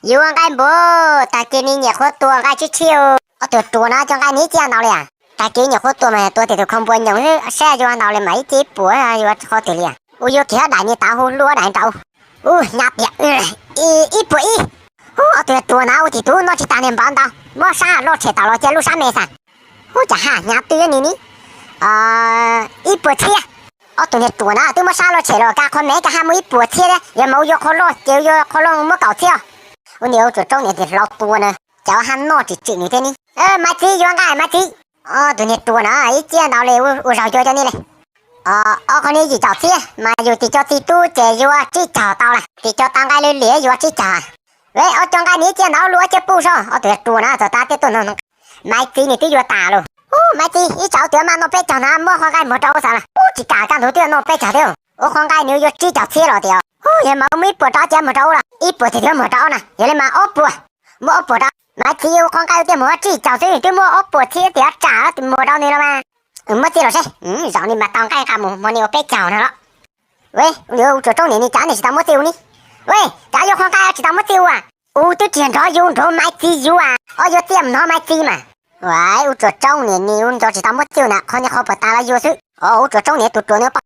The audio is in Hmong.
Yuav nqaij npaum, tag kis ni nyuam qhuav tua nqaij tshiab tshiab. Ob tug ruam no coj nqaij ni ib ciaj ntau li as. Tag kis nyuam qhuav tua mas tua tim tus khau npua nyoos xwb, saib yuav ntau li mas ib ciaj ib puas yuav qhov twg li as. Ua yuav kiag daim ni tav hu luaj daim nraud. Ub, hnyav tiag, ib puas ib. Ub, ob tug ruam na ua tim tub noj tsis tas niag npaum ntau, muab sab loj tshem tawm los cia lub sab me xas. Ub, cas haj hnyav twb ni ni. Ib puas txhiab. Ob tug niag ruam na twb muab sab loj tshem los kaj qhov me kaj haj muaj ib puas txhiab thiab, yog mas ua yuav qhov loj ces yuav qhov loj muab kaum txhiab. Ua niam ua tsuam roob niam tis hlau tua na, cas ua haj noj tsis tswm nws thiab ni. Maiv txiv yuav nqaij maiv txiv. Ob tug niag ruam na ib ciaj ntau li ua zaug yuav cov ni li. Ob qhov ni yim caum txhiab mas yus tim co txiv tub ces yuav tsib caug tau lawm, tim co tau nqaij lwj liam yuav tsib caug. Ve ob co nqaij ni ib ciaj ntau luaj ib ciaj puj so, ob tug ruam na txog tas tiaj tuaj no. Maiv txiv nws twb yuav tas lawm. Ub, maiv txiv ib tsam twb mas noj peb caug na muab qhov nqaij muag rau ub xav lawm. Ub, tsis kam kaj ntug twb noj peb caug thiab. Ub, qhov nqaij nws yuav tsib caug txhiab los tias. Ub, yog mas muab ib puas rau cia muag rau ub los ib puas txhiab thiab muag rau ub na, yog li mas ob puas. Muab ob puas rau. Maiv txiv ua qhov nqaij tiaj muag tsib caug xwb twb muab ob puas txhiab tias tsam muag rau nws los mas. Muab txij los seb, zaum ni mas tau nqaij nqa mus hmo ni ua peb caug na los. Ve, ua tsuam roob niam ni cas nws tsis tau muab txij ua ni. Ve, cas yuav qhov nqaij tsis tau muab txij ua. Ub, twb tsis yog nrov yus nrov maiv txiv yus as, ob yuav txij mus hnov maiv txiv mas. Ub, tsuam roob niam ni ua nco tsis tau muab txij ua na, qhov ni qhov puas tas los yus xwb. Ub, tsuam roob niam tus ruam nws poj